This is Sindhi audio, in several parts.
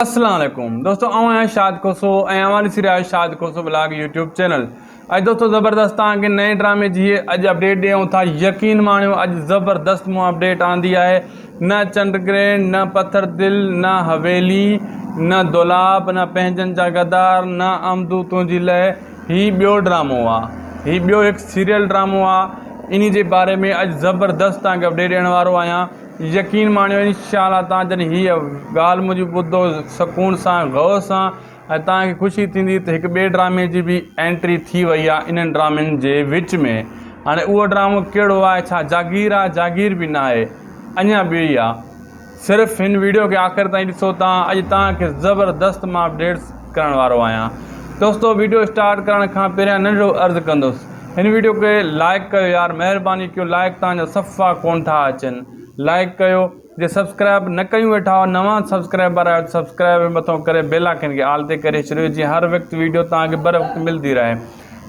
السلام عليڪم دوستو آئون آهيان شاهد کوسو ۽ اوهان ڏسي رهيا آهيو Shahid Khoso blog YouTube channel اڄ دوستو زبردست توهان کي نئين ڊرامي جي اڄ اپڊيٽ ڏيون ٿا يقين ماڻيو اڄ زبردست مون اپڊيٽ آندي آهي نه چنڊ گرهڻ نه پٿر دل نه حويلي نه دولاب نه پنهنجن جا غدار نه آمدو تنهنجي لئه هي ٻيو ڊرامو آ هي ٻيو هڪ سيريل ڊرامو آ انهي جي باري ۾ اڄ زبردست توهان کي اپڊيٽ ڏيڻ وارو آهيان يقين ماڻيو انشاء الله توهان جڏهن هيء ڳالهه منهنجي ٻڌو سڪون سان غور سان ۽ توهان کي خوشي ٿيندي ته هڪ ٻئي ڊرامي جي به انٽري ٿي وئي آهي انهن ڊرامن جي وچ ۾ هاڻي اهو ڊرامو ڪهڙو آهي ڇا جاگير آهي جاگير به نه آهي اڃا ٻيو ئي آهي صرف هن ويڊيو کي آخر تائين ڏسو توهان اڄ توهان کي زبردست مان اپڊيٽس ڪرڻ وارو آهيان دوستو ويڊيو اسٽارٽ ڪرڻ کان پهريان ننڍڙو عرض ڪندس هن ويڊيو کي لائيڪ ڪيو يار مهرباني ڪيو لائيڪ توهان جا صفا ڪون ٿا اچن لائيڪ ڪيو جي سبسڪرائب نه ڪيون ويٺا آهيو نوان سبسڪرائبر آهيو ته سبسڪرائب مٿو ڪري بيل آئڪن کي آل تي ڪري ڇڏيو جيئن هر وقت ويڊيو توهان کي بر وقت ملدي رهي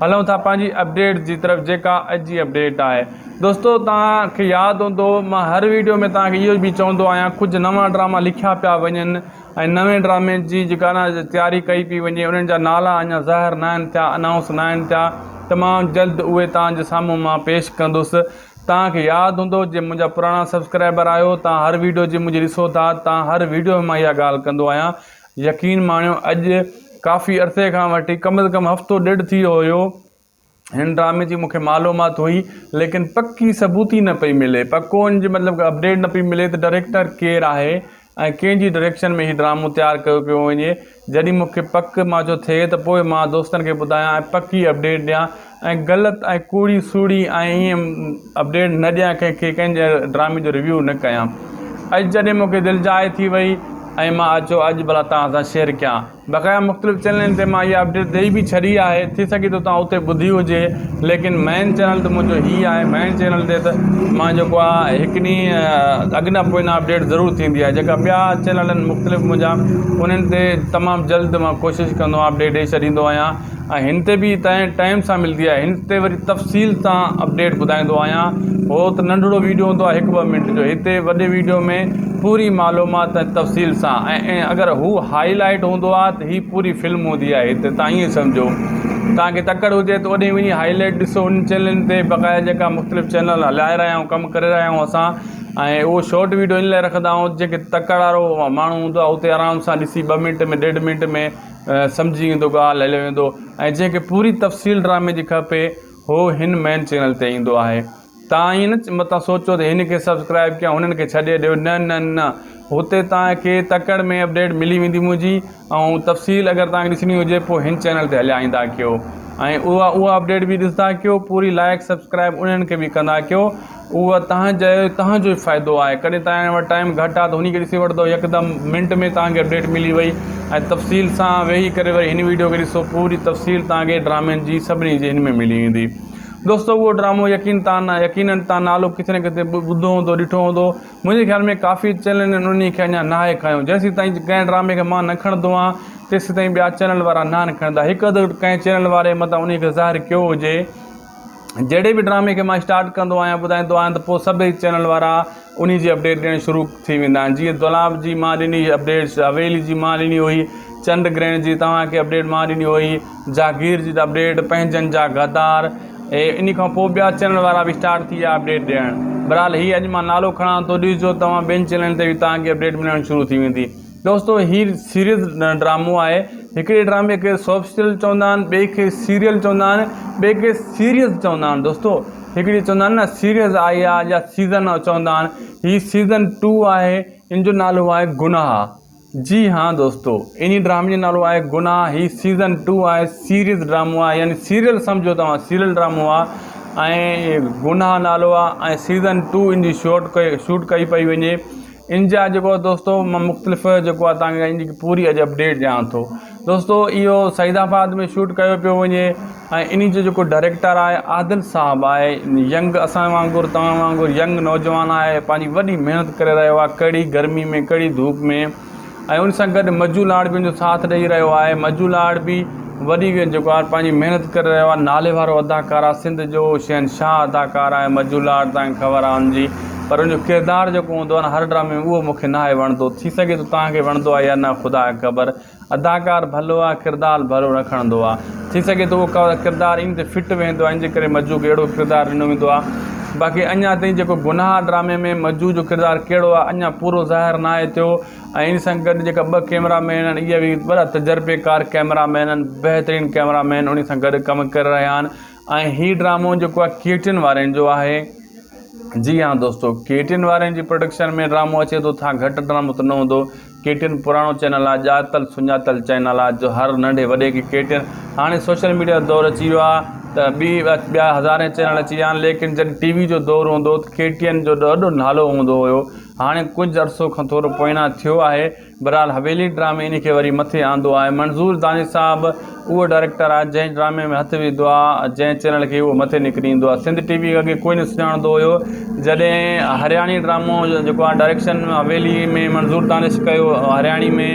هلون ٿا پنهنجي اپڊيٽ جي طرف جيڪا اڄ جي اپڊيٽ آهي دوستو توهان کي ياد هوندو مان هر ويڊيو ۾ توهان کي اهو به چوندو آهيان ڪجهه نوان ڊراما لکيا پيا وڃن ۽ نوين ڊرامي جي جيڪا نه تياري ڪئي پئي وڃي انهن جا نالا اڃا ظاهر ناهن ٿيا انائونس ناهن ٿيا تمام جلد اهي توهان جي سامهون مان پيش ڪندس توهان کي ياد هوندو جي منهنجا پراڻا سبسڪرائبر آهيو توهان هر ويڊيو جي منهنجي ڏسو ٿا توهان هر ويڊيو ۾ مان اها ڳالهه ڪندو آهيان يقين ماڻيو اڄ ڪافي عرصي کان وٺي ڪم از ڪم هفتو ڏيڍ ٿي ويو هيو هن ڊرامي جي مونکي معلومات هئي ليڪن پڪي ثبوت ئي نه پئي ملي پڪو ان جي مطلب اپڊيٽ نه پئي ملي ته ڊائريڪٽر ڪير آهي ۽ ڪنهن جي ڊائريڪشن ۾ هي ڊرامو تيار ڪيو پيو وڃي جڏهن مونکي پڪ مان چيو ٿئي ته پوء مان دوستن کي ٻڌايان ۽ پڪي اپڊيٽ ڏيان ۽ غلط ۽ ڪوڙي سوڙي ۽ ائين اپڊيٽ نه ڏيان ڪنهن کي ڪنهن جي ڊرامي جو ريويو نه ڪيان اڄ جڏهن مونکي دلجاء ٿي وئي ۽ مان اچو اڄ ڀلا توهان سان شيئر ڪيان بقايا مختلف چينلن تي مان اها اپڊيٽ ڏئي به ڇڏي آهي ٿي سگهي ٿو توهان اتي ٻڌي هجي ليڪن مين چينل ته منهنجو هي آهي مين چينل تي ته مان جيڪو آهي هڪ ڏينهن اڳ نه پوء نه اپڊيٽ ضرور ٿيندي آهي جيڪا ٻيا چينل آهن مختلف منهنجا انهن تي تمام جلد مان ڪوشش ڪندو آهيان اپڊيٽ ڏئي ڇڏيندو آهيان ۽ هن تي به تنهن ٽائيم سان ملدي آهي هن تي وري تفصيل سان اپڊيٽ ٻڌائيندو آهيان هو ته ننڍڙو ويڊيو هوندو آهي هڪ ٻه منٽ جو هتي وڏي ويڊيو ۾ پوري معلومات ۽ تفصيل سان ۽ اگر هو هائي لائيٽ هوندو آهي ته هي پوري فلم هوندي آهي هتي تان ائين سمجهو توهان کي تڪڙ هجي ته اوڏي وڃي هائي لائيٽ ڏسو ان چينلن تي بقايا جيڪا مختلف چينل هلائي رهيا آهيون ڪم ڪري رهيا آهيون اسان ۽ اهو شارٽ ويڊيو ان لاء رکندا آهيون جنهن کي تڪڙ وارو ماڻهو هوندو آهي اتي آرام سان ڏسي ٻه منٽ ۾ ڏيڍ منٽ ۾ سمجهي ويندو ڳالهه هليو ويندو ۽ جنهن کي پوري تفصيل ڊرامي جي کپي هو هن مين چينل تي ايندو آهي تان ائين نه متان سوچو ته هن کي سبسڪرائب ڪيان هنن کي ڇڏي ڏيو نه نه نه هتي تان کي تڪڙ ۾ اپڊيٽ ملي ويندي منهنجي ۽ تفصيل اگر تان کي ڏسڻي هجي پوء هن چينل تي هليا ايندا ڪيو ۽ اها اها اپڊيٽ به ڏسندا ڪيو پوري لائڪ سبسڪرائب انهن کي به ڪندا ڪيو اهو توهان جي توهان جو ئي فائدو آهي ڪڏهن توهان وٽ ٽائيم گهٽ آهي ته انهي کي ڏسي وٺندو يڪدم منٽ ۾ توهان کي اپڊيٽ ملي وئي ۽ تفصيل سان ويهي ڪري وري هن ويڊيو کي ڏسو پوري تفصيل توهان کي ڊرامن جي سڀني جي هن ۾ ملي ويندي دوستو اهو ڊرامو يقين تان يقينن تان نالو ڪٿي نه ڪٿي ٻڌو هوندو ڏٺو هوندو منهنجي خيال ۾ ڪافي چينلن انهي کي اڃا ناهي کنيو جيسين تائين ڪنهن ڊرامي کي مان نه کڻندو آهيان تيسين تائين ٻيا چينل وارا ناهن کڻندا هڪ اڌ ڪنهن چينل واري متان انهي کي ظاهر ڪيو هجي جهڙي به ڊرامي کي مان اسٽارٽ ڪندو آهيان ٻڌائيندو آهيان ته پوء سڀئي چينل وارا انهي جي اپڊيٽ ڏيڻ شروع ٿي ويندا آهن جيئن دولاب جي مان ڏني اپڊيٽ حويلي جي مان ڏني هئي چنڊ گرهڻ جي توهان کي اپڊيٽ مان ڏني هئي جاگير جي اپڊيٽ پنهنجن جا غدار ۽ انهي کان پوء ٻيا چينل وارا به اسٽارٽ ٿي ويا اپڊيٽ ڏيڻ بهرحال هي اڄ مان نالو کڻان ٿو ڏسجو توهان ٻين چينلن تي به توهان کي اپڊيٽ ملڻ شروع ٿي ويندي دوستو هي سيريز ڊرامو آهي هڪڙي ڊرامي کي سوپ سيريل چوندا آهن ٻئي کي سيريل چوندا آهن ٻئي کي سيريز چوندا آهن دوستو هڪڙي چوندا آهن نه سيريز آئي آهي يا سيزن چوندا آهن هي سيزن ٽو آهي ان جو نالو آهي گناهه جي ها دوستو انهي ڊرامي جو نالو آهي گناهه هي سيزن ٽو آهي سيريز ڊرامو آهي يعني سيريل سمجهو توهان سيريل ڊرامو آهي ۽ گناهه نالو آهي ۽ سيزن ٽو ان جي شوٽ ڪئي شوٽ ڪئي پئي وڃي ان جا جيڪو دوستو مان مختلف جيڪو آهي توهان کي ان جي پوري اڄ اپڊيٽ ڏيان ٿو دوستو اهو سعيد آباد ۾ شوٽ ڪيو پيو وڃي ۽ ان جو جيڪو ڊائريڪٽر آهي عادل صاحب آهي ينگ اسان وانگر توهان وانگر ينگ نوجوان آهي پنهنجي وڏي محنت ڪري رهيو آهي ڪڙي گرمي ۾ ڪڙي ڌوپ ۾ ۽ ان سان گڏ مجو لاڙ به ان جو ساٿ ڏئي رهيو آهي مجو لاڙ به وڏي جيڪو آهي پنهنجي محنت ڪري رهيو آهي نالي وارو اداڪار آهي سنڌ جو شهنشاهه اداڪار آهي مجو لاڙ تان خبر آهي ان جي پر ان جو ڪردار جيڪو هوندو آهي نه هر ڊرامي ۾ اهو مون کي ناهي وڻندو ٿي سگهي ٿو توهان کي وڻندو آهي يا نه خدا کي خبر اداڪار ڀلو آهي ڪردار ڀلو نه کڻندو آهي ٿي سگهي ٿو اهو ڪردار ان تي فٽ ويهندو آهي ان جي ڪري مجو کي اهڙو ڪردار ڏنو ويندو آهي باقي اڃا تائين جيڪو گناهه ڊرامي ۾ مجو جو ڪردار ڪهڙو آهي اڃا پورو ظاهر ناهي ٿيو ۽ ان سان گڏ جيڪا ٻه ڪيمرا مين آهن اهي به وڏا تجربيڪار ڪيمرا مين آهن بهترين ڪيمرا مين انهي سان گڏ ڪم ڪري رهيا آهن ۽ هي ڊرامو جيڪو آهي ڪي ٽين وارن جو آهي جي ها دوستو ڪي ٽين وارن جي پروڊڪشن ۾ ڊرامو اچي ٿو ٿا گهٽ ڊرامو ته نه هوندو ڪي ٽين پراڻو چينل آهي ڄاتل سڃاتل چينل آهي جو هر ننڍي وڏي کي ڪي ٽين هاڻي سوشل ميڊيا جو دور اچي ويو آهي ته ٻي ٻيا هزارين چينل اچي ويا آهن ليڪن جڏهن ٽي وي جو دور هوندو ته ڪي ٽين جو وڏو نالو هوندو هيو هاڻي ڪجهه عرصو کان ٿورو پوئنا ٿيو آهي. بھرحال حويلي ڊرامي انهي کي وري مٿي آندو آهي. منظور دانش صاحب اهو ڊائريڪٽر آهي جنهن ڊرامي ۾ هٿ وڌو آهي جنهن چينل کي اهو مٿي نڪري ايندو آهي. سنڌ ٽي وي اڳي ڪوئي نه سڃاڻندو هيو جڏهن هرياڻي ڊرامو جيڪو آهي ڊائريڪشن حويلي ۾ منظور دانش ڪيو هرياڻي ۾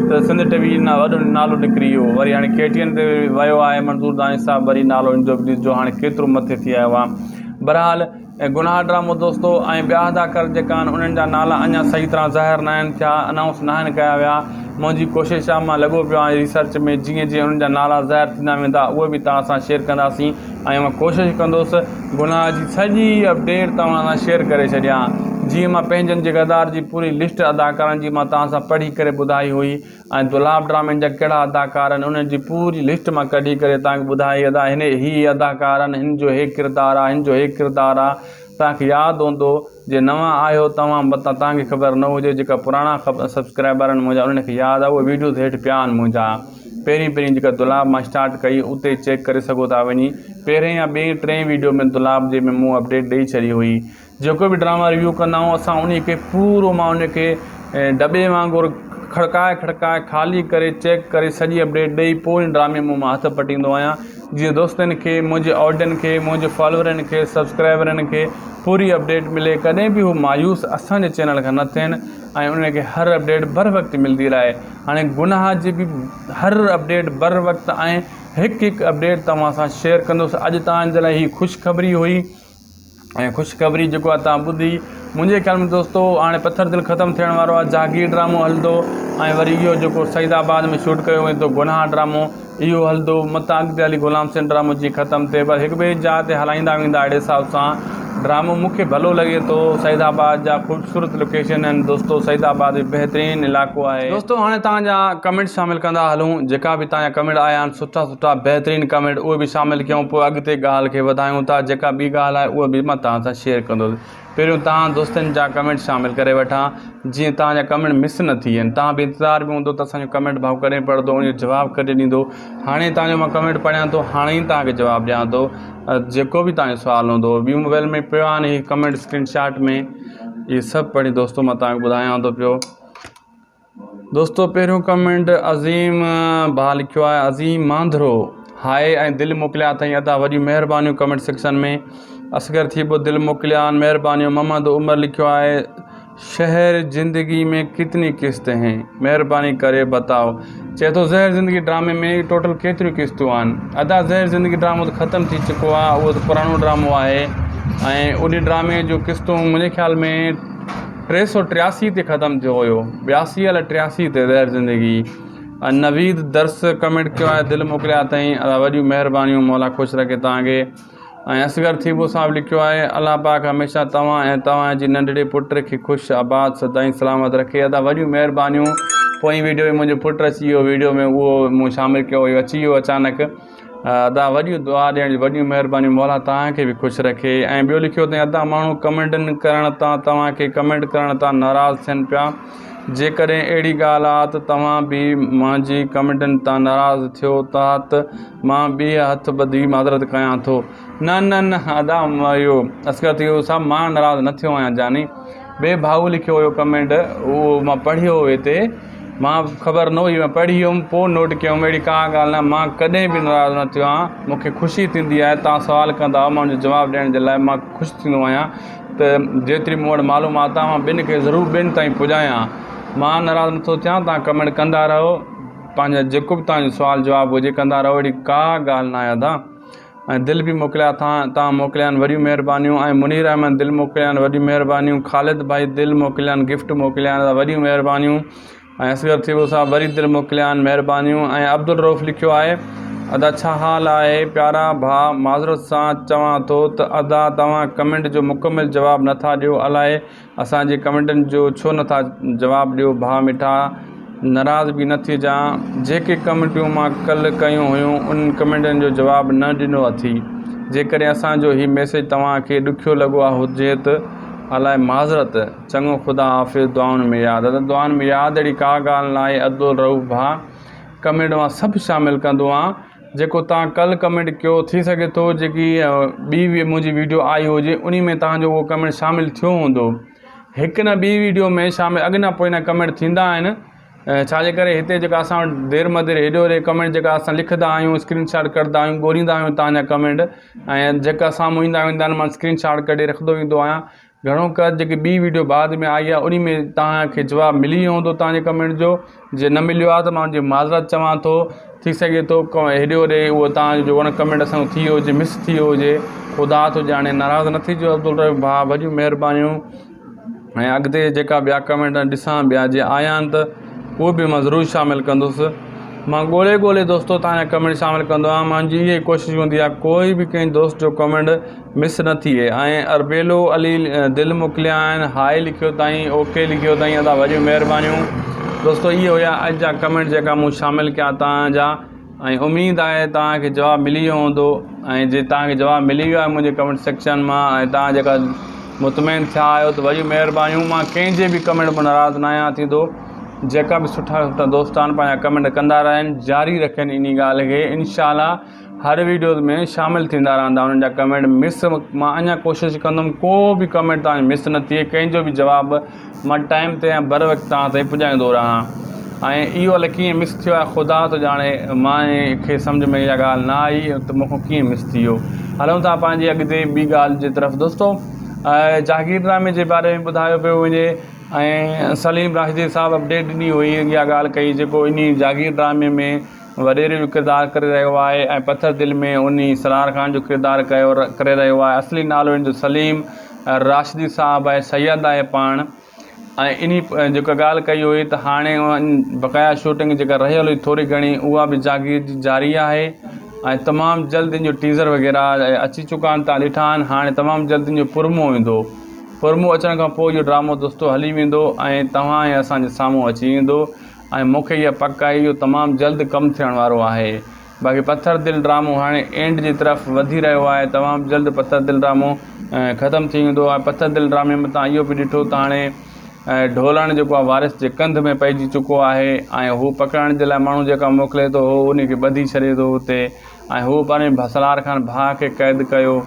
ته سنڌ ٽي وي وڏو نالو نڪري ويو وري هاڻي ڪي ٽي اين تي ويو آهي منظور دانش صاحب وري نالو ان جو به ڏسجو هاڻي ڪيترو مٿي ٿي آيو آهي. بھرحال ۽ گناهه ڊرامو دوستو ۽ ٻيا اداڪار جيڪا آهن انهن جا نالا اڃا صحيح طرح ظاهر ناهن ٿيا انائونس ناهن ڪيا ويا منهنجي ڪوشش آهي مان لڳو پيو آهيان ريسرچ ۾ جيئن جيئن انهن جا نالا ظاهر ٿيندا ويندا اهي به توهان سان شيئر ڪنداسين ۽ مان ڪوشش ڪندس گناهه جي سڄي اپڊيٽ توهان سان شيئر ڪري ڇڏيان جيئن مان پنهنجن جي غدار جي پوري لسٽ اداڪارن جي مان توهان سان پڙهي ڪري ٻڌائي هئي ۽ دولاب ڊرامن جا ڪهڙا اداڪار آهن انهن جي پوري لسٽ مان ڪڍي ڪري توهان کي ٻڌائي ادا هن هي اداڪار آهن هن جو هي ڪردار آهي هن جو هي ڪردار آهي توهان کي ياد هوندو جي نوان آهيو توهان متان توهان کي خبر نه هجي جيڪا پراڻا سبسڪرائبر آهن منهنجا انهن کي ياد آهي اهي ويڊيوز هيٺ پيا آهن منهنجا پهرين پهرين جيڪا دولاب مان اسٽارٽ ڪئي اتي چيڪ ڪري سگهو ٿا وڃي پهرين يا ٻئي ٽئين ويڊيو ۾ دولاب جي ۾ مون اپڊيٽ ڏئي ڇڏي هئي جيڪو به ڊراما ريويو ڪندا آهيون اسان انهي کي پورو مان ان کي ڊٻي وانگر کڙڪائي کڙڪائي خالي ڪري چيڪ ڪري سڄي اپڊيٽ ڏئي پوء ان ڊرامي مون مان هٿ پٽيندو آهيان جيئن دوستن کي منهنجي آڊين کي منهنجي فالوورن کي سبسڪرائبرن کي پوري اپڊيٽ ملي ڪڏهن به هو مايوس اسان جي چينل کان نه ٿين ۽ انهن کي هر اپڊيٽ بر وقت ملدي رهي هاڻي گناهه جي به هر اپڊيٽ بر وقت ۽ هڪ هڪ اپڊيٽ توهان سان شيئر ڪندس اڄ توهان جي لاء هي خوشخبري هئي ۽ خوشخبري جيڪو آهي تان ٻڌي منهنجي خيال ۾ دوستو هاڻي پٿر دل ختم ٿيڻ وارو آهي جاگير ڊرامو هلندو ۽ وري اهو جيڪو سعيد آباد ۾ شوٽ ڪيو ويندو گناهه ڊرامو اهو هلندو متان اڳتي هلي غلام حسين ڊرامو جيئن ختم ٿئي پر هڪ ٻئي جاء تي هلائيندا ويندا اهڙي حساب سان ڊرامو مون کي ڀلو لڳي ٿو سعيد آباد جا خوبصورت لوڪيشن آهن دوستو سعيد آباد به بهترين علائقو آهي. دوستو هاڻي توهان جا ڪمينٽ شامل ڪندا هلون جيڪا به توهان جا ڪمينٽ آيا آهن سٺا سٺا بهترين ڪمينٽ اهي به شامل ڪيون پوء اڳتي ڳالهه کي وڌايون ٿا جيڪا ٻي ڳالهه آهي اها به مان توهان سان شيئر ڪندس پهريون توهان دوستن جا ڪمينٽ شامل ڪري وٺان جيئن توهان جا ڪمينٽ مس نه ٿي وڃن توهان به انتظار ۾ هوندو ته اسان جو ڪمينٽ ڀائو ڪڏهن پڙهندو ان جو جواب ڪڏهن ڏيندو هاڻي توهان جو مان ڪمينٽ پڙهيان ٿو هاڻي ئي توهان کي جواب ڏيان ٿو جيڪو به توهان جو سوال هوندو ٻي موبائل ۾ پيو آهن هي ڪمينٽ اسڪرين شاٽ ۾ اهي سڀ پڙهي دوستو مان توهان کي ٻڌايان ٿو پيو دوستو پهريون ڪمينٽ عظيم ڀاء لکيو آهي عظيم مانڌرو هاء ۽ دل موڪليا اٿئي ادا وڏيون مهربانيون ڪمينٽ سيڪشن ۾ اصغر ٿيٻو دل موڪليا آهن مهربانيون محمد عمر لکيو آهي شهر زندگي ۾ ڪتني قسط هين مهرباني ڪري بتاؤ چئي ٿو زهر زندگي ڊرامي ۾ ٽوٽل ڪيتريون قسطون آهن ادا زهر زندگي ڊرامو ته ختم ٿي چڪو آهي اهو ته پراڻو ڊرامو آهي ۽ ان ڊرامي جون قسطون منهنجي خيال ۾ 383 تي ختم ٿيو هيو ٻياسي الائي ٽياسي تي زهر زندگي نويد درس ڪمينٽ ڪيو آهي دل موڪليا اٿئي ادا وڏيون مهربانيون مولا خوش رکي توهان کي ۽ اصغر ٿيٻو صاحب لکيو آهي الله پاڪ هميشه توهان ۽ توهان جي ننڍڙي پٽ کي خوش آباد سدائين سلامت رکي ادا وڏيون مهربانيون پوئين ويڊيو ۾ منهنجو پٽ اچي ويو ويڊيو ۾ اهو مون شامل ڪيو هيو اچي ويو اچانڪ ادا وڏيون دعا ڏيڻ جون وڏيون مهربانيون مولا توهان کي به خوش رکي ۽ ٻيو لکيو اٿئي ادا ماڻهو ڪمينٽن ڪرڻ تان توهان کي ڪمينٽ ڪرڻ تان ناراض ٿين پيا جيڪڏهن اهڙي ڳالهه آ ته توهان به منهنجي ڪمينٽن تان ناراض ٿيو ٿا ته مان ٻيهر هٿ ٻڌي معذرت ڪيان ٿو. نه نه نه ادا اهو اصغر ٿيو صاحب مان ناراض نه ٿيو آهيان جاني. ٻئي ڀائو لکيو هيو ڪمينٽ اهو مان پڙهيو هو هتي مان خبر نه هئي مان پڙهي ويم پوء نوٽ ڪيم اهڙي ڪا ڳالهه نه مان ڪڏهن به ناراض نه ٿيو آهيان مون کي خوشي ٿيندي آهي توهان سوال ڪندا آهيو مان ان جو جواب ڏيڻ جي لاء مان خوش ٿيندو آهيان ته جيتري مون وٽ معلومات آهي مان ٻين کي ضرور ٻين تائين پڄايان مان ناراض نٿو ٿيان توهان ڪمينٽ ڪندا رهو پنهنجا جيڪو به توهان جو سوال جواب هجي ڪندا رهو اهڙي ڪا ڳالهه ناهي ادا. ۽ دل به موڪليا اٿان توهان موڪليا آهن وڏيون مهربانيون ۽ منير احمد دل موڪليا آهن وڏيون مهربانيون خالد ڀائي دل موڪليا آهن گفٽ موڪليا آهن وڏيون مهربانيون ۽ اصغر ٿيٻو صاحب وري دل موڪليا آهن مهربانيون ۽ عبدالرئوف لکيو آهي ادا ڇا حال آهي پيارا ڀاء معذرت سان چوان ٿو ته ادا توهان ڪمينٽ جو مڪمل جواب نٿا ڏيو الائي اسان جي ڪمينٽن جو ڇو نٿا جواب ڏيو ڀاء مٺا ناراض به نه ٿيجان جيڪي ڪمينٽون مان ڪلهه ڪيون هيون انهن ڪمينٽن جو جواب نه ڏنو اٿي جيڪڏهن اسان جو هي ميسيج توهان کي ڏکيو لڳو هجي ته الائي معذرت چڱو خدا حافظ دعائن ۾ ياد ادا دعائن ۾ ياد اهڙي ڪا ڳالهه ناهي عبدالرئوف ڀاء ڪمينٽ مان سڀ شامل ڪندو آهيان جيڪو تان ڪل ڪمينٽ ڪيو ٿي سگهي ٿو جيڪي ٻي منهنجي ويڊيو آئي هجي انهي ۾ تان جو اهو ڪمينٽ شامل ٿيو هوندو هڪ نه ٻي ويڊيو ۾ شامل اڳ نه پوء نه ڪمينٽ ٿيندا آهن ڇا جي ڪري هتي جيڪا اسان وٽ دير مدير هيڏي هوڏي ڪمينٽ جيڪا اسان لکندا آهيون اسڪرين شاٽ ڪڍندا آهيون ڳوليندا آهيون تان جا ڪمينٽ ۽ جيڪا سامهون ايندا ويندا آهن مان اسڪرين شاٽ ڪڍي رکندو ويندو آهيان گهڻو ڪر جيڪي ٻي ويڊيو بعد ۾ آئي آهي انهي ۾ توهان کي جواب ملي ويو هوندو توهان جي ڪمينٽ جو جي نه مليو آهي ته مان ان جي معذرت چوان ٿو ٿي سگهي ٿو هيڏي هوڏي اهو توهان جو ان ڪمينٽ اسان ٿي ويو هجي مس ٿي ويو هجي خدا ٿو ڄاڻي ناراض نه ٿيجو عبدالرحيم ڀاء وڏيون مهربانيون ۽ اڳتي جيڪا ٻيا ڪمينٽ ڏسان ٻيا جي آيا آهن ته اهي به مان ضرور شامل ڪندس مان ڳولي ڳولي دوستو توهان جا ڪمينٽ شامل ڪندو آهيان منهنجي اها ڪوشش هوندي آهي ڪوئي به ڪنهن دوست جو ڪمينٽ مس نه ٿئي ۽ اربيلو علي دل موڪليا آهن هائي لکيو تائين اوڪي لکيو تائين ادا وڏيون مهربانيون دوستو اهي هيا اڄ جا ڪمينٽ جيڪا مون شامل ڪيا توهان جا ۽ اميد آهي توهان کي جواب ملي ويو هوندو ۽ جي توهان کي جواب ملي ويو آهي منهنجي ڪمينٽ سيڪشن مان ۽ توهان جيڪا مطمئن ٿيا آهيو ته وڏيون مهربانيون مان ڪنهن جي به ڪمينٽ مان ناراض نه آهيان ٿيندو جيڪا به سٺا سٺا دوست آهن پنهنجا ڪمينٽ ڪندا رهن جاري رکن انهي ڳالهه کي انشاء الله هر ويڊيوز ۾ شامل ٿيندا رهندا انهن جا ڪمينٽ مس مان اڃا ڪوشش ڪندم ڪو به ڪمينٽ توهان جو مس نه ٿئي ڪنهن جو به جواب مان ٽائيم تي ۽ بر وقت توهان تائين پڄائيندو رهان ۽ اهو الائي ڪيئن مس ٿيو آهي خدا ٿو ڄاڻي مان کي سمجهه ۾ اها ڳالهه نه آئي ته مون کان ڪيئن مس ٿي ويو هلون ٿا پنهنجي اڳتي ٻي ڳالهه جي طرف دوستو جاگير ڊرامي جي باري ۾ ٻڌايو پيو وڃي ۽ سليم راشدي صاحب اپڊيٽ ڏني هئي اها ڳالهه ڪئي جيڪو انهي جاگير ڊرامي ۾ وڏيري جو ڪردار ڪري رهيو آهي ۽ پٿر دل ۾ انهي سرار خان جو ڪردار ڪيو ڪري رهيو آهي اصلي نالو ان جو سليم راشدي صاحب آهي سيد آهي پاڻ ۽ انهي جيڪا ڳالهه ڪئي هئي ته هاڻي بقايا شوٽنگ جيڪا رهيل هئي ٿوري گهڻي اها به جاگير جي جاري آهي ۽ تمام جلد ان جو ٽيزر وغيره اچي چڪا آهن تان ڏٺا آهن هاڻي تمام جلد ان جو پرمو ايندو پرمو اچڻ کان پوء اهو ڊرامو دوستو هلي ويندو ۽ توهان ۽ اسان جي سامهون اچي ويندو ۽ مون کي اها پڪ آهي اهو تمام جلد ڪم ٿيڻ وارو آهي. باقي پٿر دل ڊرامو هاڻي اينڊ جي طرف وڌي رهيو آهي تمام جلد پٿر دل ڊرامو ختم ٿي ويندو ۽ پٿر دل ڊرامي ۾ تان اهو به ڏٺو ته هاڻي ڍولڻ جيڪو آهي وارث جي ڪنڌ ۾ پئجي چڪو آهي ۽ هو پڪڙڻ جي لاء ماڻهو جيڪا موڪلي ٿو هو ان کي ٻڌي ڇڏي ٿو اتي ۽ هو پنهنجي سلار خان ڀاء کي قيد ڪيو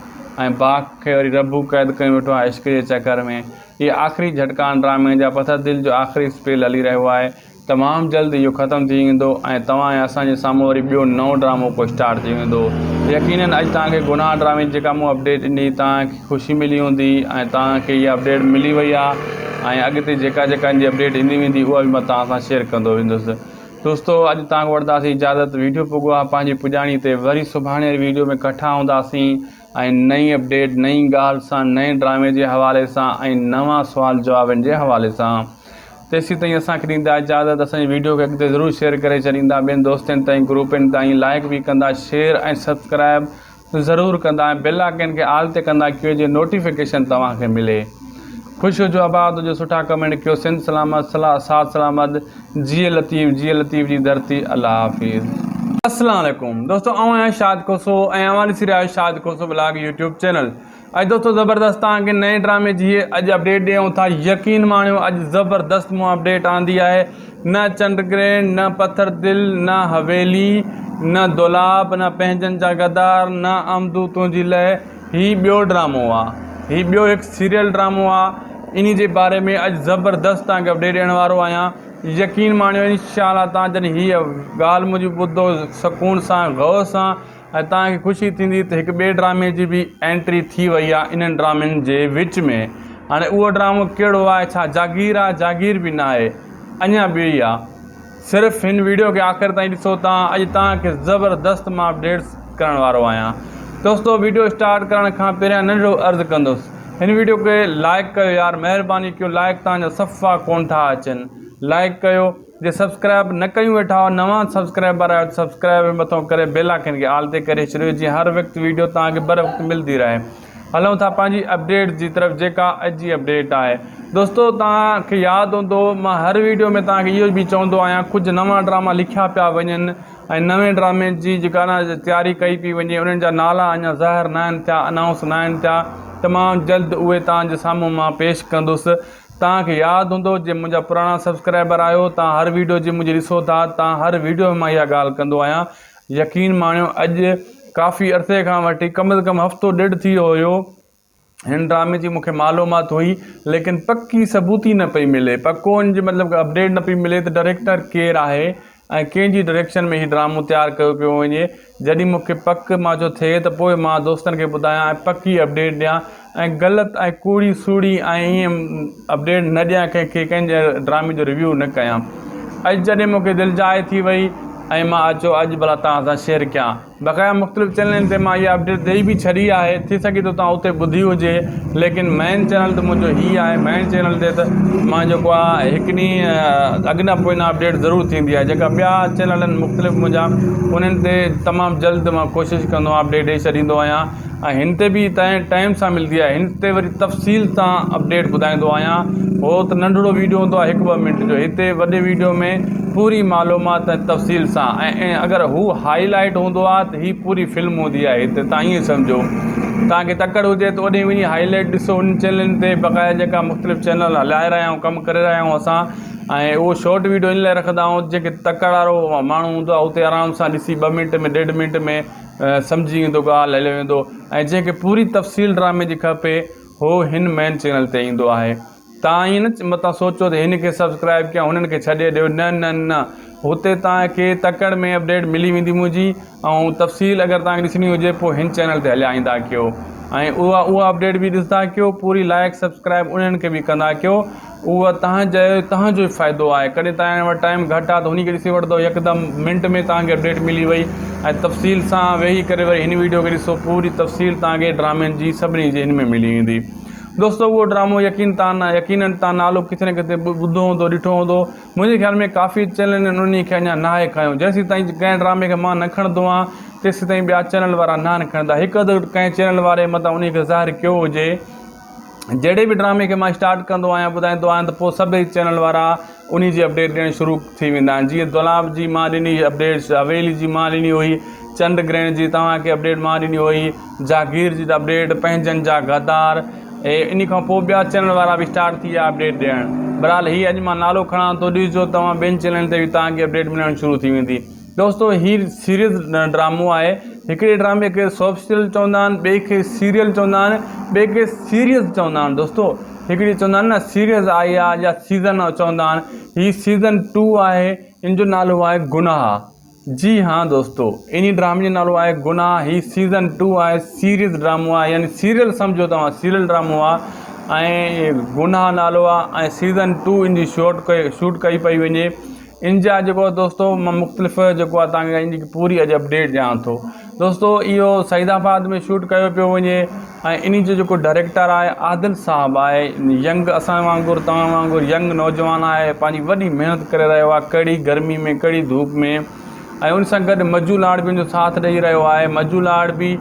۽ باغ کي وري ربو قيد ڪيو ويٺو آهي عشق جي چڪر ۾ اهي آخري جهٽڪا آهن ڊرامي جا پٿر دل جو آخري اسپيل هلي رهيو آهي تمام جلد اهو ختم ٿي ويندو ۽ توهان ۽ اسان جي سامهون وري ٻيو نئون ڊرامو ڪو اسٽارٽ ٿي ويندو يقينن اڄ توهان کي گناهه ڊرامي جي جيڪا مون اپڊيٽ ڏني توهان کي خوشي ملي هوندي ۽ توهان کي اها اپڊيٽ ملي وئي آهي ۽ اڳتي جيڪا جيڪا ان جي اپڊيٽ ايندي ويندي اها به مان توهان سان شيئر ڪندو ويندس دوستو اڄ توهان کان وٺنداسين اجازت ويڊيو پڳو آهي پنهنجي پڄاڻي تي وري سڀاڻي واري ويڊيو ۾ ڪٺا هونداسين ۽ نئين اپڊيٽ نئين ڳالهه سان نئين ڊرامي جي حوالي سان ۽ نوان سوال جوابن جي حوالي سان تيسين تائين اسان کي ڏيندا اجازت اسان جي ويڊيو کي اڳتي ضرور شيئر ڪري ڇڏيندا ٻين دوستن تائين گروپن تائين لائڪ به ڪندا شيئر ۽ سبسڪرائب ضرور ڪندا ۽ بيل آئڪن کي آل تي ڪندا ڪيو جي نوٽيفڪيشن توهان کي ملي خوش هجو آباد هجو سٺا ڪمينٽ ڪيو سنڌ سلامت ساٿ سلامت جيئي لطيف جيئي لطيف جي ڌرتي الله حافظ. السلام عليڪم دوستو آئون آهيان شاهد کوسو ۽ اوهان ڏسي رهيا آهيو Shahid Khoso blog YouTube channel اڄ دوستو زبردست توهان کي نئين ڊرامي جي اڄ اپڊيٽ ڏيون ٿا يقين ماڻيو اڄ زبردست مون اپڊيٽ آندي آهي نه چنڊ گرهڻ نه پٿر دل نه حويلي نه دولاب نه پنهنجن جا غدار نه آمدو تنهنجي لئه هي ٻيو ڊرامو آ هي ٻيو هڪ سيريل ڊرامو آ انهي جي باري ۾ اڄ زبردست توهان کي اپڊيٽ ڏيڻ وارو آهيان يقين ماڻيو انشاء الله توهان جڏهن هيء ڳالهه منهنجي ٻڌو سڪون سان غور سان ۽ توهان کي خوشي ٿيندي ته هڪ ٻئي ڊرامي جي به انٽري ٿي وئي آ انهن ڊرامن جي وچ ۾ هاڻي اهو ڊرامو ڪهڙو آهي ڇا جاگير آ جاگير به نه آهي اڃا ٻيو ئي آ صرف هن ويڊيو کي آخر تائين ڏسو تان اڄ توهان کي زبردست مان اپڊيٽس ڪرڻ وارو آهيان. دوستو ويڊيو اسٽارٽ ڪرڻ کان پهريان ننڍڙو عرض ڪندس هن ويڊيو کي لائڪ ڪيو يار مهرباني ڪيو لائڪ توهان جا صفا ڪون ٿا اچن لائڪ ڪيو جي سبسڪرائب نه ڪيون ويٺا آهيو نوان سبسڪرائبر آهيو ته سبسڪرائب مٿو ڪري بيل آئڪن کي آل تي ڪري ڇڏيو جيئن هر وقت ويڊيو توهان کي بر وقت ملدي رهي هلون ٿا پنهنجي اپڊيٽ جي طرف جيڪا اڄ جي اپڊيٽ آهي دوستو توهان کي ياد هوندو مان هر ويڊيو ۾ توهان کي اهو به چوندو آهيان ڪجهه نوان ڊراما لکيا پيا وڃن ۽ نوين ڊرامي جي جيڪا نه تياري ڪئي پئي وڃي انهن جا نالا اڃا ظاهر ناهن ٿيا انائونس ناهن ٿيا تمام جلد اهي توهان جي سامهون مان پيش ڪندس توهان کي ياد هوندو جي منهنجا پراڻا سبسڪرائبر آهيو توهان هر ويڊيو جي منهنجي ڏسو ٿا توهان هر ويڊيو ۾ مان اها ڳالهه ڪندو آهيان يقين ماڻيو اڄ ڪافي عرصي کان وٺي ڪم از ڪم هفتو ڏيڍ ٿي ويو هيو هن ڊرامي جي مونکي معلومات هئي ليڪن پڪي ثبوت ئي نه پئي ملي پڪو ان جي مطلب اپڊيٽ نه پئي ملي ته ڊائريڪٽر ڪير آهي ۽ ڪنهن جي ڊائريڪشن ۾ هي ڊرامو تيار ڪيو پيو وڃي جڏهن مونکي پڪ مان چيو ٿئي ته پوء مان دوستن کي ٻڌايان ۽ پڪي اپڊيٽ ڏيان ۽ غلط ۽ ڪوڙي سوڙي ۽ ائين اپڊيٽ نه ڏيان ڪنهن کي ڪنهن جي ڊرامي جو ريويو نه ڪيان اڄ جڏهن مون کي دلجاء ٿي وئي ۽ مان اچو اڄ ڀلا توهان سان شيئر ڪيان بقايا مختلف چينلن تي مان اها اپڊيٽ ڏئي به ڇڏي آهي ٿي سگهي ٿو توهان اتي ٻڌي هجي ليڪن مين چينل ته منهنجو هي آهي مين چينل تي ته مان جيڪو آهي هڪ ڏينهن اڳ نه پوء نه اپڊيٽ ضرور ٿيندي آهي جيڪا ٻيا چينل آهن مختلف منهنجا انهن تي تمام جلد مان ڪوشش ڪندو آهيان اپڊيٽ ڏئي ڇڏيندو آهيان ۽ هن تي به تنهن ٽائيم سان ملدي آهي هن تي وري تفصيل سان اپڊيٽ ٻڌائيندو آهيان هو ته ننڍڙو ويڊيو هوندو آهي هڪ ٻه منٽ جو هتي وڏي ويڊيو ۾ پوري معلومات ۽ تفصيل سان ۽ اگر هو هائي لائيٽ هوندو آهي ته هي پوري فلم هوندي آهي هتي تان ائين سمجهو تان کي تڪڙ هجي ته اوڏي وڃي هائي لائيٽ ڏسو ان چينلن تي بقايا جيڪا مختلف چينل هلائي رهيا آهيون ڪم ڪري رهيا آهيون اسان ۽ اهو شارٽ ويڊيو ان لاء رکندا آهيون جيڪي تڪڙ وارو ماڻهو هوندو آهي اتي آرام سان ڏسي ٻه منٽ ۾ ڏيڍ منٽ ۾ سمجهي ويندو ڳالهه هليو ويندو ۽ جنهن کي پوري تفصيل ڊرامي جي کپي هو هن مين چينل تي ايندو آهي تان ائين نه متان سوچو ته هن کي سبسڪرائب ڪيان هنن کي ڇڏي ڏيو نه نه نه هتي تان کي تڪڙ ۾ اپڊيٽ ملي ويندي منهنجي ۽ تفصيل اگر تان کي ڏسڻي هجي پوء هن چينل تي هليا ايندا ڪيو ۽ اها اها اپڊيٽ به ڏسندا ڪيو پوري لائڪ سبسڪرائب انهن کي به ڪندا ڪيو اهو توهان جي توهان جو ئي فائدو آهي ڪڏهن توهان وٽ ٽائيم گهٽ آهي ته انهي کي ڏسي وٺندو يڪدم منٽ ۾ توهان کي اپڊيٽ ملي وئي ۽ تفصيل سان ويهي ڪري وري هن ويڊيو کي ڏسو پوري تفصيل توهان کي ڊرامن جي سڀني جي هن ۾ ملي ويندي دوستو اهو ڊرامو يقين تان يقينن تان نالو ڪٿي نه ڪٿي ٻڌو هوندو ڏٺو هوندو منهنجي خيال ۾ ڪافي چينلن انهي کي اڃا ناهي کنيو جيسين تائين ڪنهن ڊرامي کي مان نه کڻندو آهيان تيسين تائين ٻيا چينل وارا ناهن کڻندا هڪ اڌ ڪنهن چينل واري متان انهي کي ظاهر ڪيو هجي جهڙي به ڊرامي کي مان اسٽارٽ ڪندو آهيان ٻڌائيندو آهيان ته پوء سڀئي چينل وارا انهي جي اپڊيٽ ڏيڻ شروع ٿي ويندا آهن جيئن دولاب جي مان ڏني اپڊيٽ حويلي جي مان ڏني هئي چنڊ گرهڻ جي توهان کي اپڊيٽ مان ڏني هئي جاگير جي اپڊيٽ پنهنجن جا غدار ۽ انهي کان پوء ٻيا چينل وارا به اسٽارٽ ٿي ويا اپڊيٽ ڏيڻ بهرحال هي اڄ مان نالو کڻان ٿو ڏسجو توهان ٻين چينلن تي به توهان کي اپڊيٽ ملڻ شروع ٿي ويندي دوستو هي سيريز ڊرامو آهي هڪڙي ڊرامي کي سوپ سيريل چوندا آهن ٻئي کي سيريل چوندا آهن ٻئي کي سيريز چوندا آهن دوستو هڪڙي چوندا آهن نه سيريز آئي آهي يا سيزن چوندا آهن هي سيزن ٽو آهي ان جو نالو آهي گناهه جي ها دوستو انهي ڊرامي جو نالو آهي گناهه هي سيزن ٽو آهي سيريز ڊرامو آهي يعني سيريل سمجهو توهان سيريل ڊرامو آهي ۽ گناهه نالو آهي ۽ سيزن ٽو ان جي شوٽ ڪئي شوٽ ڪئي پئي وڃي ان جا جيڪو دوستو مان مختلف جيڪو آهي توهان کي ان جي پوري اڄ اپڊيٽ ڏيان ٿو دوستو اهو سعيد آباد ۾ شوٽ ڪيو پيو وڃي ۽ ان جو جيڪو ڊائريڪٽر آهي عادل صاحب آهي ينگ اسان وانگر توهان وانگر ينگ نوجوان آهي پنهنجي وڏي محنت ڪري رهيو آهي ڪڙي گرمي ۾ ڪڙي ڌوپ ۾ ۽ ان سان گڏ مجو لاڙ به ان جو ساٿ ڏئي رهيو آهي مجو لاڙ به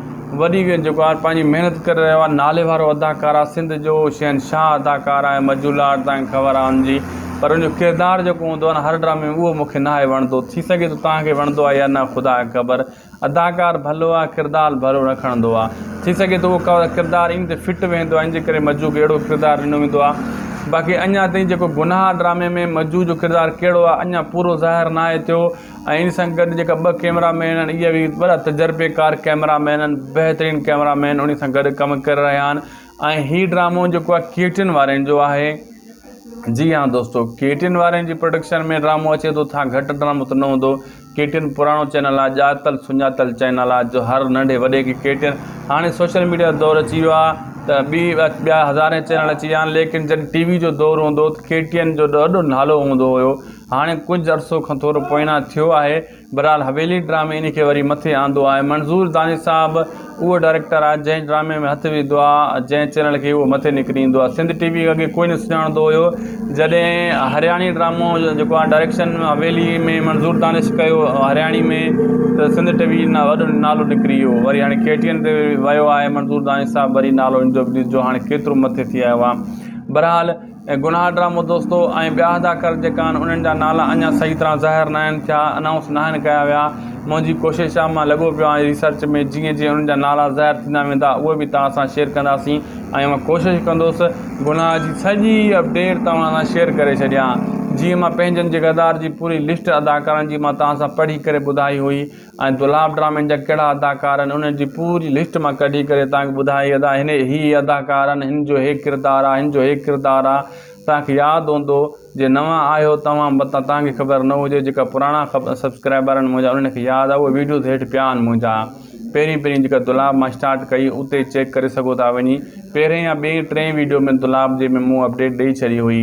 وڏي جيڪو آهي پنهنجي محنت ڪري رهيو آهي نالي وارو اداڪار آهي سنڌ جو شهنشاهه اداڪار آهي مجو لاڙ توهان کي خبر آهي ان جي پر ان جو ڪردار جيڪو هوندو آهي نه هر ڊرامي ۾ اهو مون کي ناهي وڻندو ٿي سگهي ٿو توهان کي وڻندو آهي يا نه خدا کي خبر اداڪار ڀلو آهي ڪردار ڀلو نه کڻندو آهي ٿي سگهي ٿو اهو ڪردار ان تي فٽ ويهندو آهي ان جي ڪري مجو کي اهڙو ڪردار ڏنو ويندو آهي باقي اڃا تائين جيڪو گناهه ڊرامي ۾ مجو جو ڪردار ڪهڙو آهي اڃا پورو ظاهر ناهي ٿيو ۽ ان سان گڏ جيڪا ٻه ڪيمرا مين آهن اهي به وڏا تجربيڪار ڪيمرا مين آهن بهترين ڪيمرا مين ان سان گڏ ڪم ڪري رهيا آهن ۽ هي ڊرامو جيڪو آهي ڪي ٽين وارن جو آهي جي ها دوستو ڪي ٽين وارن جي پروڊڪشن ۾ ڊرامو اچي ٿو ٿا گهٽ ڊرامو ته نه هوندو ڪي ٽي اين پراڻو چينل آ ڄاتل سڃاتل چينل آ جو هر ننڍي وڏي کي ڪي ٽي اين هاڻي سوشل ميڊيا جو دور اچي ويو آ ته ٻي ٻيا هزارين چينل اچي ويا آهن ليڪن جڏهن ٽي وي جو دور هوندو ته ڪي ٽي اين جو وڏو نالو هوندو هيو. هاڻي ڪجهه عرصو کان ٿورو پوئنا ٿيو آهي. بھرحال حويلي ڊرامي انهي کي وري مٿي آندو آهي. منظور دانش صاحب اهو ڊائريڪٽر آهي جنهن ڊرامي ۾ هٿ وڌو آهي جنهن چينل کي اهو مٿي نڪري ايندو آهي. سنڌ ٽي وي کي اڳي ڪوئي نه سڃاڻندو هيو جڏهن هرياڻي ڊرامو جيڪو آهي ڊائريڪشن حويلي ۾ منظور دانش ڪيو هرياڻي ۾ ته سنڌ ٽي وي وڏو نالو نڪري ويو وري هاڻي ڪي ٽي اين تي ويو آهي منظور دانش صاحب وري نالو ان جو به ڏسجو هاڻي ڪيترو مٿي ٿي آيو آهي. بھرحال گناھ ڊرامو دوستو ۽ ٻيا اداڪار جيڪا آھن انھن جا نالا اڃا صحيح طرح ظاھر ناھن ٿيا انائونس ناھن ڪيا ويا منھنجي ڪوشش آ مان لڳو پيو آھيان ريسرچ ۾ جيئن جيئن انھن جا نالا ظاھر ٿيندا ويندا اھي به توھان سان شيئر ڪنداسين ۽ مان ڪوشش ڪندس گناھ جي سڄي اپڊيٽ توھان سان شيئر ڪري ڇڏيان جيئن مان پنھنجن جي غدار جي پوري لسٽ اداڪارن جي مان توھان سان پڙھي ڪري ٻڌائي ھئي ۽ دولاب ڊرامن جا ڪهڙا اداڪار آهن انهن جي پوري لسٽ مان ڪڍي ڪري توهان کي ٻڌائي ادا هن هي اداڪار آهن هن جو هي ڪردار آهي هن جو هي ڪردار آهي توهان کي ياد هوندو جي نوان آهيو توهان متان توهان کي خبر نه هجي جيڪا پراڻا سبسڪرائبر آهن منهنجا انهن کي ياد آهي اهي ويڊيوز هيٺ پيا آهن منهنجا پهرين پهرين جيڪا دولاب مان اسٽارٽ ڪئي اتي چيڪ ڪري سگهو ٿا وڃي پهرين يا ٻئي ٽئين ويڊيو ۾ دولاب جي ۾ مون اپڊيٽ ڏئي ڇڏي هئي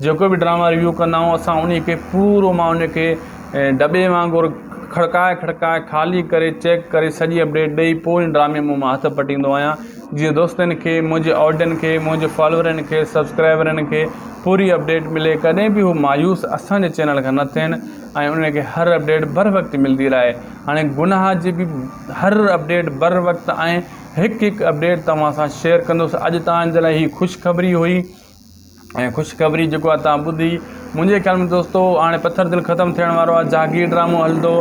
جيڪو به ڊراما ريويو ڪندا آهيون اسان انهي کي پورو مان انهي کي ڊٻي وانگر کڙڪائي کڙڪائي خالي ڪري چيڪ ڪري سڄي اپڊيٽ ڏئي پوء ان ڊرامي مان مان هٿ پٽيندو آهيان جيئن دوستن کي منهنجي آڊين کي منهنجي فالوورن کي سبسڪرائبرن کي پوري اپڊيٽ ملي ڪڏهن به هو مايوس اسان جي چينل کان نه ٿين ۽ انهن کي هر اپڊيٽ بر وقت ملدي رهي هاڻي گناهه جي به هر اپڊيٽ بر وقت ۽ هڪ هڪ اپڊيٽ توهان سان شيئر ڪندس اڄ توهان جي لاء هي خوشخبري هئي ۽ خوشخبري جيڪو آهي تان ٻڌي منهنجي خيال ۾ دوستو هاڻي پٿر دل ختم ٿيڻ وارو آهي جاگير ڊرامو هلندو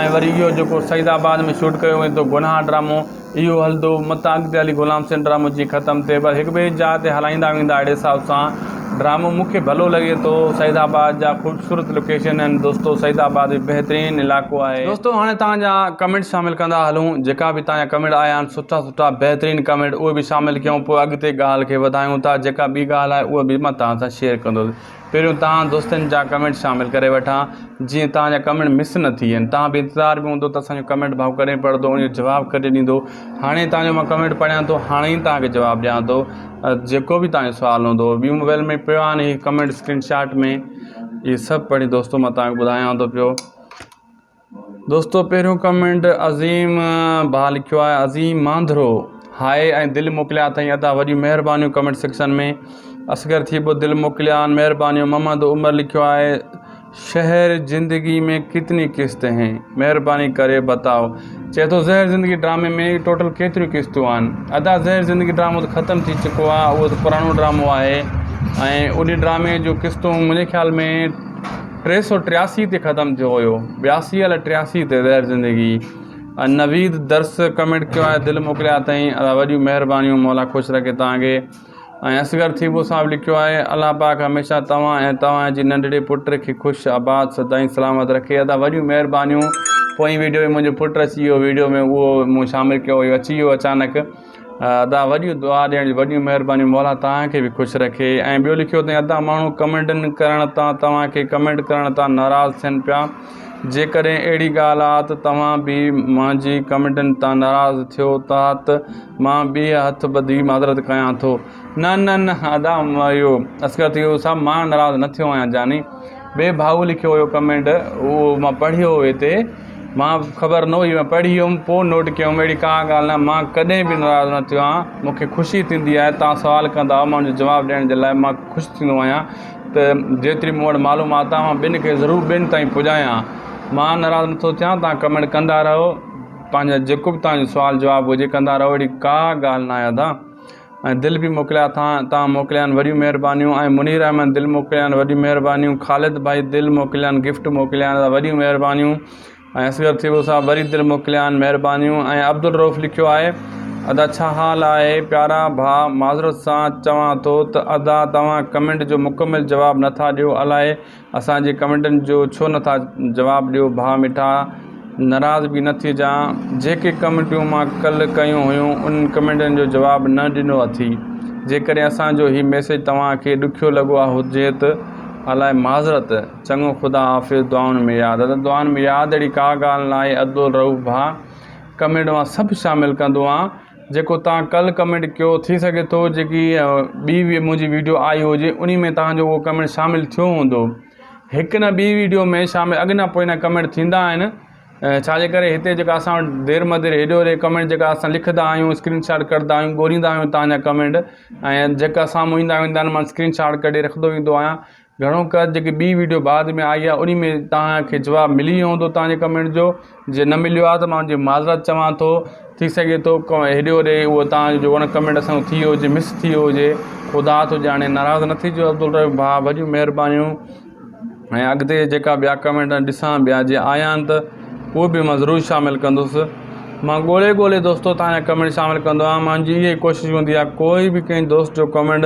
۽ وري اهو جيڪو سعيد آباد ۾ شوٽ ڪيو ويندو گناهه ڊرامو اهو هلندو متان اڳتي هلي غلام حسين ڊرامو جيئن ختم ٿئي پر هڪ ٻئي جاء تي هلائيندا ويندا اهڙي حساب سان ڊرامو مون کي ڀلو لڳي ٿو سعيد آباد جا خوبصورت لوڪيشن آهن دوستو سعيد آباد به بهترين علائقو آهي. دوستو هاڻي توهان جا ڪمينٽ شامل ڪندا هلون جيڪا به توهان جا ڪمينٽ آيا آهن سٺا سٺا بهترين ڪمينٽ اهي به شامل ڪيون پوء اڳتي ڳالهه کي وڌايون ٿا جيڪا ٻي ڳالهه آهي اها به مان توهان سان شيئر ڪندس پهريون توهان دوستن جا ڪمينٽ شامل ڪري وٺان جيئن توهان جا ڪمينٽ مس نه ٿي وڃن توهان به انتظار ۾ هوندو ته اسان جو ڪمينٽ ڀائو ڪڏهن پڙهندو ان جو جواب ڪڏهن ڏيندو هاڻي توهان جو مان ڪمينٽ پڙهيان ٿو هاڻي ئي توهان کي جواب ڏيان ٿو جيڪو به توهان جو سوال هوندو ٻي موبائل ۾ پيو آهن هي ڪمينٽ اسڪرين شاٽ ۾ اهي سڀ پڙهي دوستو مان توهان کي ٻڌايان ٿو پيو دوستو پهريون ڪمينٽ عظيم ڀاء لکيو آهي عظيم مانڌرو هاء ۽ دل موڪليا اٿئي ادا وڏيون مهربانيون ڪمينٽ سيڪشن ۾ اصغر ٿيٻو دل موڪليا آهن مهربانيون محمد عمر لکيو آهي شهر زندگي ۾ ڪتني قسط هين مهرباني ڪري بتاؤ چئي ٿو زهر زندگي ڊرامي ۾ ٽوٽل ڪيتريون قسطون آهن ادا زهر زندگي ڊرامو ته ختم ٿي چڪو آهي اهو ته پراڻو ڊرامو آهي ۽ ان ڊرامي جون قسطون منهنجي خيال ۾ 383 تي ختم ٿيو هيو ٻياسي الائي ٽياسي تي زهر زندگي نويد درس ڪمينٽ ڪيو آهي دل موڪليا اٿئي ادا وڏيون مهربانيون مولا خوش رکي توهان کي ۽ اصغر ٿيٻو صاحب لکيو آهي الله پاڪ هميشه توهان ۽ توهان جي ننڍڙي پٽ کي خوش آباد سدائين سلامت رکي ادا وڏيون مهربانيون پوئين ويڊيو ۾ منهنجو پٽ اچي ويو ويڊيو ۾ اهو مون شامل ڪيو هيو اچي ويو اچانڪ ادا وڏيون دعا ڏيڻ جون وڏيون مهربانيون مولا توهان کي به خوش رکي ۽ ٻيو لکيو اٿئي ادا ماڻهو ڪمينٽن ڪرڻ تان توهان کي ڪمينٽ ڪرڻ تان ناراض ٿين پيا جيڪڏهن اهڙي ڳالهه آ ته توهان به منهنجي ڪمينٽن تان ناراض ٿيو ٿا ته مان ٻيهر هٿ ٻڌي معذرت ڪيان ٿو نه نه نه ادا اهو اصغر ٿيو صاحب مان ناراض نه ٿيو آهيان جاني ٻئي ڀائو لکيو هيو ڪمينٽ اهو مان پڙهيو هو هتي مان خبر نه هئي مان پڙهي ويم پوء نوٽ ڪيم اهڙي ڪا ڳالهه نه مان ڪڏهن به ناراض نه ٿيو آهيان مون کي خوشي ٿيندي آهي توهان سوال ڪندا آهيو مان ان جو جواب ڏيڻ جي لاء مان خوش ٿيندو آهيان ته جيتري مون وٽ معلومات آهي مان ٻين کي ضرور ٻين تائين پڄايان مان ناراض نٿو ٿيان توهان ڪمينٽ ڪندا رهو پنهنجا جيڪو به توهان جو سوال جواب هجي ڪندا رهو اهڙي ڪا ڳالهه نه آهي ادا ۽ دل به موڪليا اٿان تان موڪليان وڏيون مهربانيون ۽ منير احمد دل موڪليان وڏيون مهربانيون خالد ڀائي دل موڪليان گفٽ موڪليان وڏيون مهربانيون ۽ اصغر ٿيٻو صاحب وري دل موڪليان مهربانيون ۽ عبدالرئوف لکيو آهي ادا ڇا حال آهي پيارا ڀاء معذرت سان چوان ٿو ته ادا توهان ڪمينٽ جو مڪمل جواب نٿا ڏيو الائي اسان جي ڪمينٽن جو ڇو نٿا جواب ڏيو ڀاء مٺا ناراض به نه ٿيجان جيڪي ڪمينٽون مان ڪلهه ڪيون هيون انهن ڪمينٽن جو جواب نه ڏنو اٿي جيڪڏهن اسان جو هي ميسيج توهان کي ڏکيو لڳو هجي ته الائي معذرت چڱو خدا حافظ دعائن ۾ ياد ادا دعائن ۾ ياد اهڙي ڪا ڳالهه ناهي عبدالرئوف ڀاء ڪمينٽ مان سڀ شامل ڪندو آهيان جيڪو توهان ڪلهه ڪمينٽ ڪيو ٿي سگهي ٿو جيڪي ٻي منهنجي ويڊيو آئي هجي انهي ۾ توهان جو اهو ڪمينٽ شامل ٿيو هوندو هڪ نه ٻي ويڊيو ۾ شامل اڳ نه پوء نه ڪمينٽ ٿيندا آهن ڇا جي ڪري هتي جيڪا اسان وٽ دير مدير هيڏي هوڏي ڪمينٽ جيڪا اسان لکندا آهيون اسڪرين شاٽ ڪڍندا آهيون ڳوليندا آهيون تان جا ڪمينٽ ۽ جيڪا سامهون ايندا ويندا آهن مان اسڪرين شاٽ ڪڍي رکندو ويندو آهيان گهڻو ڪر جيڪي ٻي ويڊيو بعد ۾ آئي آهي انهي ۾ توهان کي جواب ملي ويو هوندو توهان جي ڪمينٽ جو جي نه مليو آهي ته مان ان جي معذرت چوان ٿو ٿي سگهي ٿو هيڏي هوڏي اهو توهان جو ان ڪمينٽ اسان ٿي ويو هجي مس ٿي ويو هجي خدا ٿو ڄاڻي ناراض نه ٿجو عبدالرحيم ڀاء وڏيون مهربانيون ۽ اڳتي جيڪا ٻيا ڪمينٽ ڏسان ٻيا جي آيا آهن ته اهي به مان ضرور شامل ڪندس مان ڳولي ڳولي دوستو توهان جا ڪمينٽ شامل ڪندو آهيان منهنجي اها ئي ڪوشش هوندي آهي ڪوئي به ڪنهن دوست جو ڪمينٽ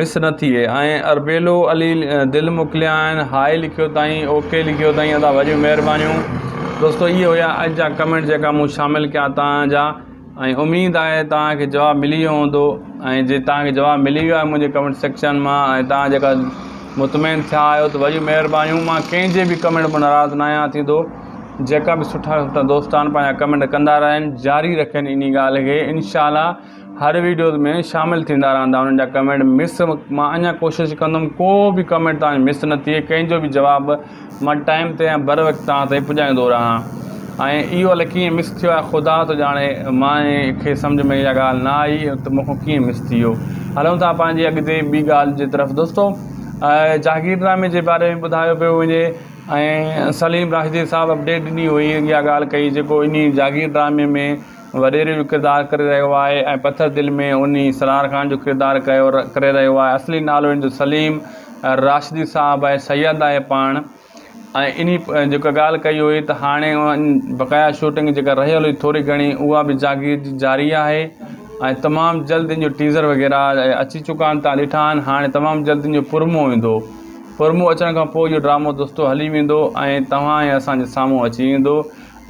مس نه ٿئي ۽ اربيلو علي دل موڪليا آهن هائي لکيو تائين اوڪي لکيو تائين ادا وڏيون مهربانيون دوستو اهي هيا اڄ جا ڪمينٽ جيڪا مون شامل ڪيا توهان جا ۽ اميد آهي توهان کي جواب ملي ويو هوندو ۽ جي توهان کي جواب ملي ويو آهي منهنجي ڪمينٽ سيڪشن مان ۽ توهان جيڪا مطمئن ٿيا آهيو ته وڏيون مهربانيون مان ڪنهن جي به ڪمينٽ مان ناراض نه آهيان ٿيندو جيڪا به سٺا سٺا دوست آهن پنهنجا ڪمينٽ ڪندا رهن جاري رکن انهي ڳالهه کي انشاء الله هر ويڊيوز ۾ شامل ٿيندا رهندا انهن جا ڪمينٽ مس مان اڃا ڪوشش ڪندم ڪو به ڪمينٽ توهان جو مس نه ٿئي ڪنهن جو به جواب مان ٽائيم تي ۽ بر وقت توهان تائين پڄائيندو رهان ۽ اهو الائي ڪيئن مس ٿيو آهي خدا ٿو ڄاڻي مان کي سمجهه ۾ اها ڳالهه نه آئي ته مون کان ڪيئن مس ٿي ويو هلون ٿا پنهنجي اڳتي ٻي ڳالهه جي طرف دوستو جاگير ڊرامي جي باري ۾ ٻڌايو پيو وڃي ۽ سليم راشدي صاحب اپڊيٽ ڏني هئي اها ڳالهه ڪئي جيڪو انهي جاگير ڊرامي ۾ وڏيري جو ڪردار ڪري رهيو آهي ۽ پٿر دل ۾ انهي سرار خان جو ڪردار ڪيو ڪري رهيو آهي اصلي نالو ان جو سليم راشدي صاحب آهي سيد آهي پاڻ ۽ انهي جيڪا ڳالهه ڪئي هئي ته هاڻي بقايا شوٽنگ جيڪا رهيل هئي ٿوري گهڻي اها به جاگير جي جاري آهي ۽ تمام جلد ان جو ٽيزر وغيره اچي چڪا آهن تان ڏٺا آهن هاڻي تمام جلد ان جو پرمو ايندو پرمو اچڻ کان پوء اهو ڊرامو دوستو هلي ويندو ۽ توهان ۽ اسان جي سامهون اچي ويندو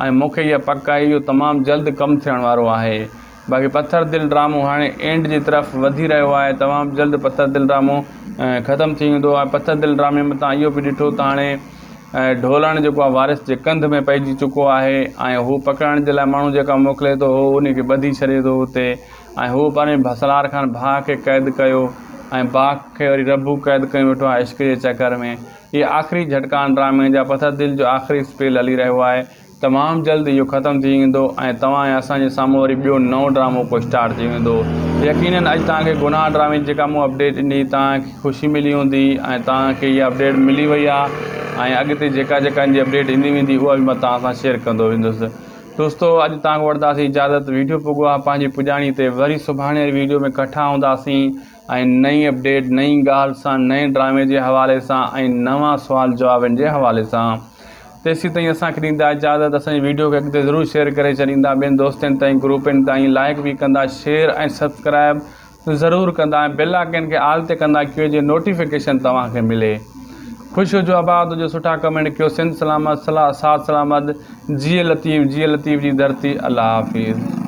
۽ مون کي اها پڪ آهي اهو تمام جلد ڪم ٿيڻ وارو آهي. باقي پٿر دل ڊرامو هاڻي اينڊ جي طرف وڌي رهيو آهي تمام جلد پٿر دل ڊرامو ختم ٿي ويندو ۽ پٿر دل ڊرامي ۾ تان اهو به ڏٺو ته هاڻي ڍولڻ جيڪو آهي وارث جي ڪنڌ ۾ پئجي چڪو آهي ۽ هو پڪڙڻ جي لاء ماڻهو جيڪا موڪلي ٿو هو ان کي ٻڌي ڇڏي ٿو اتي ۽ هو پنهنجي سلار خان ڀاء کي قيد ڪيو ۽ ڀاء کي وري ربو قيد ڪيو ويٺو آهي عشق جي چڪر ۾ هي آخري جهٽڪا ڊرامي جا پٿر دل جو آخري اسپيل هلي رهيو آهي تمام جلد اهو ختم ٿي ويندو ۽ توهان ۽ اسان جي سامهون وري ٻيو نئون ڊرامو ڪو اسٽارٽ ٿي ويندو يقينن اڄ توهان کي گناهه ڊرامي جي جيڪا مون اپڊيٽ ڏني توهان کي خوشي ملي هوندي ۽ توهان کي اها اپڊيٽ ملي وئي آهي ۽ اڳتي جيڪا جيڪا ان جي اپڊيٽ ايندي ويندي اها به مان توهان سان شيئر ڪندو ويندس دوستو اڄ توهان کان وٺنداسين اجازت ويڊيو پڳو آهي پنهنجي پڄاڻي تي وري سڀاڻي واري ويڊيو ۾ ڪٺا هونداسين ۽ نئين اپڊيٽ نئين ڳالهه سان نئين ڊرامي جي حوالي سان ۽ نوان سوال جوابن جي حوالي سان تيسين تائين اسان کي ڏيندا اجازت اسان جي ويڊيو کي اڳتي ضرور شيئر ڪري ڇڏيندا ٻين دوستن تائين گروپن تائين لائڪ به ڪندا شيئر ۽ سبسڪرائب ضرور ڪندا ۽ بيل آئڪن کي آل تي ڪندا ڪيو جي نوٽيفڪيشن توهان کي ملي خوش هجو آباد هجو سٺا ڪمينٽ ڪيو سنڌ سلامت ساٿ سلامت جيئي لطيف جيئي لطيف جي ڌرتي الله حافظ.